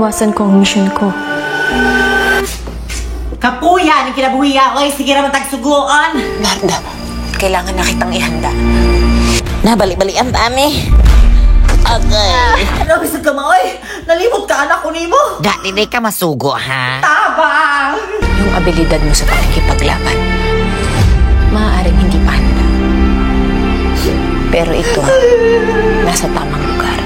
Maiwasan ko ang misyon ko. Kapuya ni kinabuhiya, oy, sige raman tagsuguan. Narda, kailangan na kitang ihanda. Nabali-balian ta ani. Agay. Ano bisag ka maoy? Nalimot ka anak ko nimo. Dati di ka masugo, ha? Tabang. Yung abilidad mo sa pakikipaglaban, maaaring hindi pa handa. Pero ito, nasa tamang lugar.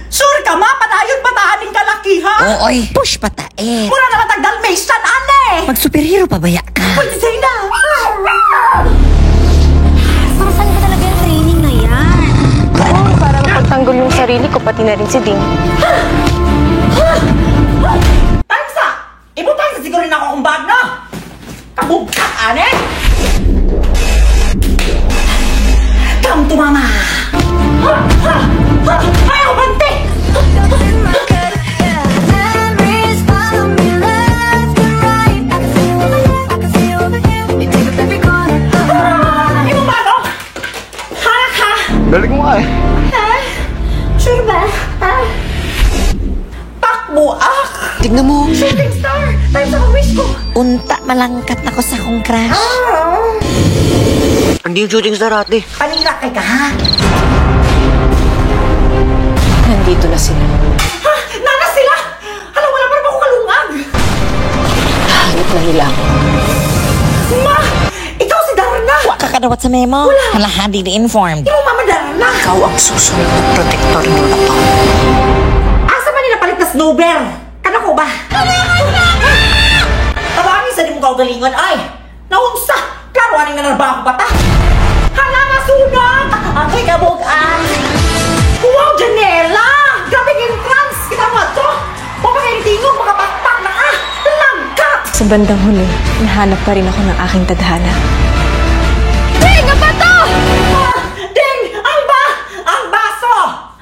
Sure ka ma, padayon pataaning kalaki ha? Ooy, push pa ta eh. Mura naman tag Dalmatian ane. Mag superhero pa baya ka? Pwede say na. Para saan ba talaga yung training na yan? Oo, para mapagtanggol yung sarili ko, pati na rin si Ding. Time sa. Ibutang sa siguro na ako akong bag no. Kabugkat ane. Come to mama. Ha, ha, ha. Ay, ako bante. Imo bago? Ha, ha. Galing mo nga eh. Ha? Sure ba? Ha? Takbo ah! Tignan mo. Shooting star! Time sa wish ko! Unta malangkat ako sa akong crush. Hindi yung shooting star ate. Panira kay ka ha? Nandito na sila. Ha? Nana sila! Hala, wala pa rin ako kalungag! Hanap na nila ako. Ma! Ikaw si Darna! Wa ka kadawat sa memo. Wala. Hala, ha, di informed. Imo mama Darna! Ikaw ang susunod na protektor ng bato. Asa man nila palit na snowbear? Kana ko ba? Tawagin sa di mo kaugalingon ay! Naunsa! Klaro aning nanarbaho pa ta! Hala nga sunog! Ako'y kabugan! Wow, Janela! Grabe entrance! Kita mo to! Huwag pa kayong tingog, makapakpak na ah! Langkat! Sa bandang huli, nahanap pa rin ako ng aking tadhana. Ding! Ang bato! Ah, ding! Ang ba! Ang baso!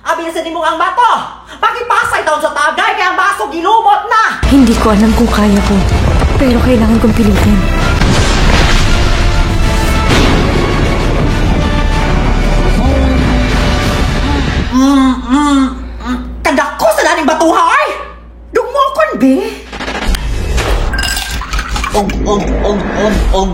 Abi na sa nimong ang bato! Pakipasay taon sa tagay kaya ang baso gilumot na! Hindi ko alam kung kaya ko, pero kailangan kong pilitin. Kadako sa daning batuha ay! Dumokon, be! Og, og, og, og, og.